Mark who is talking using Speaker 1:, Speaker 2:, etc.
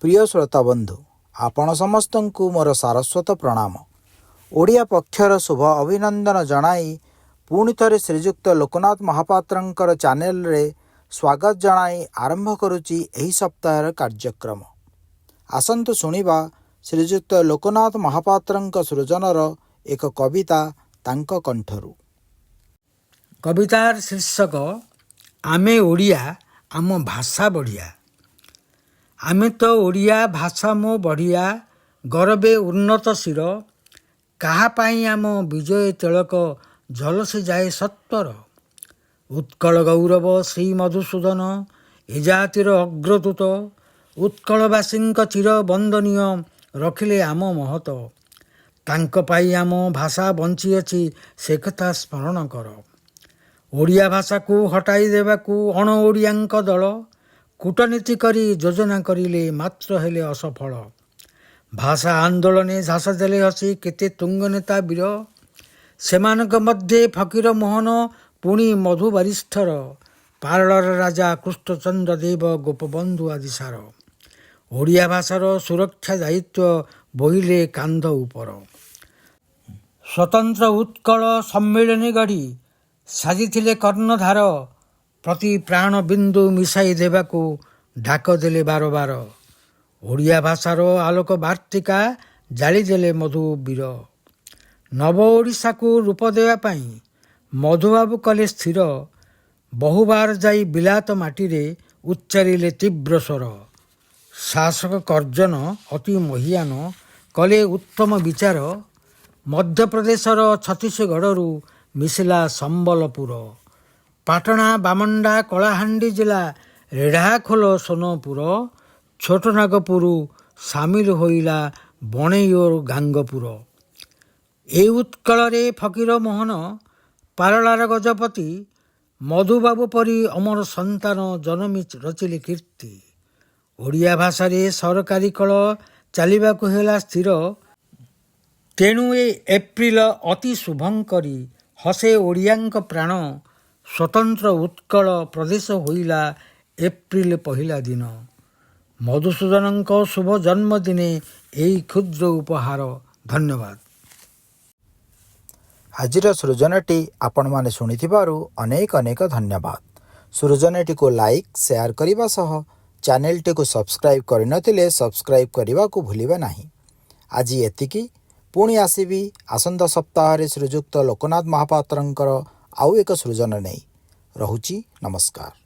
Speaker 1: ପ୍ରିୟ ଶ୍ରୋତାବନ୍ଧୁ, ଆପଣ ସମସ୍ତଙ୍କୁ ମୋର ସାରସ୍ୱତ ପ୍ରଣାମ। ଓଡ଼ିଆ ପକ୍ଷର ଶୁଭ ଅଭିନନ୍ଦନ ଜଣାଇ ପୁଣି ଥରେ ଶ୍ରୀଯୁକ୍ତ ଲୋକନାଥ ମହାପାତ୍ରଙ୍କର ଚ୍ୟାନେଲରେ ସ୍ୱାଗତ ଜଣାଇ ଆରମ୍ଭ କରୁଛି ଏହି ସପ୍ତାହର କାର୍ଯ୍ୟକ୍ରମ। ଆସନ୍ତୁ ଶୁଣିବା ଶ୍ରୀଯୁକ୍ତ ଲୋକନାଥ ମହାପାତ୍ରଙ୍କ ସୃଜନର ଏକ କବିତା ତାଙ୍କ କଣ୍ଠରୁ।
Speaker 2: କବିତାର ଶୀର୍ଷକ ଆମେ ଓଡ଼ିଆ, ଆମ ଭାଷା ବଢ଼ିଆ। ଆମେ ତ ଓଡ଼ିଆ, ଭାଷା ମୋ ବଢ଼ିଆ, ଗରବେ ଉନ୍ନତ ଶିର। କାହା ପାଇଁ ଆମ ବିଜୟ ତିଳକ ଝଲସି ଯାଏ ସତ୍ୱର। ଉତ୍କଳ ଗୌରବ ଶ୍ରୀ ମଧୁସୂଦନ ଏ ଜାତିର ଅଗ୍ରଦୂତ, ଉତ୍କଳବାସୀଙ୍କ ଚିର ବନ୍ଦନୀୟ ରଖିଲେ ଆମ ମହତ। ତାଙ୍କ ପାଇଁ ଆମ ଭାଷା ବଞ୍ଚିଅଛି, ସେ କଥା ସ୍ମରଣ କର। ଓଡ଼ିଆ ଭାଷାକୁ ହଟାଇ ଦେବାକୁ ଅଣ ଓଡ଼ିଆଙ୍କ ଦଳ କୂଟନୀତି କରି ଯୋଜନା କରିଲେ, ମାତ୍ର ହେଲେ ଅସଫଳ। ଭାଷା ଆନ୍ଦୋଳନେ ଝାସ ଦେଲେ ହସି କେତେ ତୁଙ୍ଗ ନେତା ବୀର। ସେମାନଙ୍କ ମଧ୍ୟେ ଫକୀର ମୋହନ, ପୁଣି ମଧୁ ବାରିଷ୍ଠର, ପାରଳାର ରାଜା କୃଷ୍ଣଚନ୍ଦ୍ର ଦେବ, ଗୋପବନ୍ଧୁ ଆଦି ସାର। ଓଡ଼ିଆ ଭାଷାର ସୁରକ୍ଷା ଦାୟିତ୍ୱ ବୋହିଲେ କାନ୍ଧ ଉପର। ସ୍ୱତନ୍ତ୍ର ଉତ୍କଳ ସମ୍ମିଳନୀ ଗଢ଼ି ସାଜିଥିଲେ କର୍ଣ୍ଣଧାର। ପ୍ରତି ପ୍ରାଣ ବିନ୍ଦୁ ମିଶାଇ ଦେବାକୁ ଡାକ ଦେଲେ ବାରବାର। ଓଡ଼ିଆ ଭାଷାର ଆଲୋକ ବାର୍ତ୍ତିକା ଜାଳିଦେଲେ ମଧୁ ବୀର। ନବ ଓଡ଼ିଶାକୁ ରୂପ ଦେବା ପାଇଁ ମଧୁବାବୁ କଲେ ସ୍ଥିର। ବହୁବାର ଯାଇ ବିଲାତ ମାଟିରେ ଉଚ୍ଚାରିଲେ ତୀବ୍ର ସ୍ୱର। ଶାସକ କର୍ଜନ ଅତି ମହିଆନ କଲେ ଉତ୍ତମ ବିଚାର। ମଧ୍ୟପ୍ରଦେଶର ଛତିଶଗଡ଼ରୁ ମିଶିଲା ସମ୍ବଲପୁର, ପାଟଣା, ବାମଣ୍ଡା, କଳାହାଣ୍ଡି ଜିଲ୍ଲା, ରେଢ଼ାଖୋଲ, ସୋନପୁର, ଛୋଟନାଗପୁର ସାମିଲ ହୋଇଲା ବଣେଇ ଓ ଗାଙ୍ଗପୁର। ଏ ଉତ୍କଳରେ ଫକୀର ମୋହନ, ପାରଳାର ଗଜପତି, ମଧୁବାବୁ ପରି ଅମର ସନ୍ତାନ ଜନମି ରଚିଲେ କୀର୍ତ୍ତି। ଓଡ଼ିଆ ଭାଷାରେ ସରକାରୀ କଳ ଚାଲିବାକୁ ହେଲା ସ୍ଥିର। ତେଣୁ ଏ ଏପ୍ରିଲ ଅତି ଶୁଭଙ୍କରୀ, ହସେ ଓଡ଼ିଆଙ୍କ ପ୍ରାଣ। ସ୍ୱତନ୍ତ୍ର ଉତ୍କଳ ପ୍ରଦେଶ ହୋଇଲା ଏପ୍ରିଲ ପହିଲା ଦିନ। ମଧୁସୂଦନଙ୍କ ଶୁଭ ଜନ୍ମଦିନେ ଏହି କ୍ଷୁଦ୍ର ଉପହାର। ଧନ୍ୟବାଦ।
Speaker 1: ଆଜିର ସୃଜନଟି ଆପଣମାନେ ଶୁଣିଥିବାରୁ ଅନେକ ଅନେକ ଧନ୍ୟବାଦ। ସୃଜନଟିକୁ ଲାଇକ୍, ସେୟାର କରିବା ସହ ଚ୍ୟାନେଲଟିକୁ ସବସ୍କ୍ରାଇବ୍ କରିନଥିଲେ ସବସ୍କ୍ରାଇବ୍ କରିବାକୁ ଭୁଲିବେ ନାହିଁ। ଆଜି ଏତିକି। ପୁଣି ଆସିବି ଆସନ୍ତା ସପ୍ତାହରେ ଶ୍ରୀଯୁକ୍ତ ଲୋକନାଥ ମହାପାତ୍ରଙ୍କର ଆଉ ଏକ ସୃଜନ ନେଇ। ରହୁଛି, ନମସ୍କାର।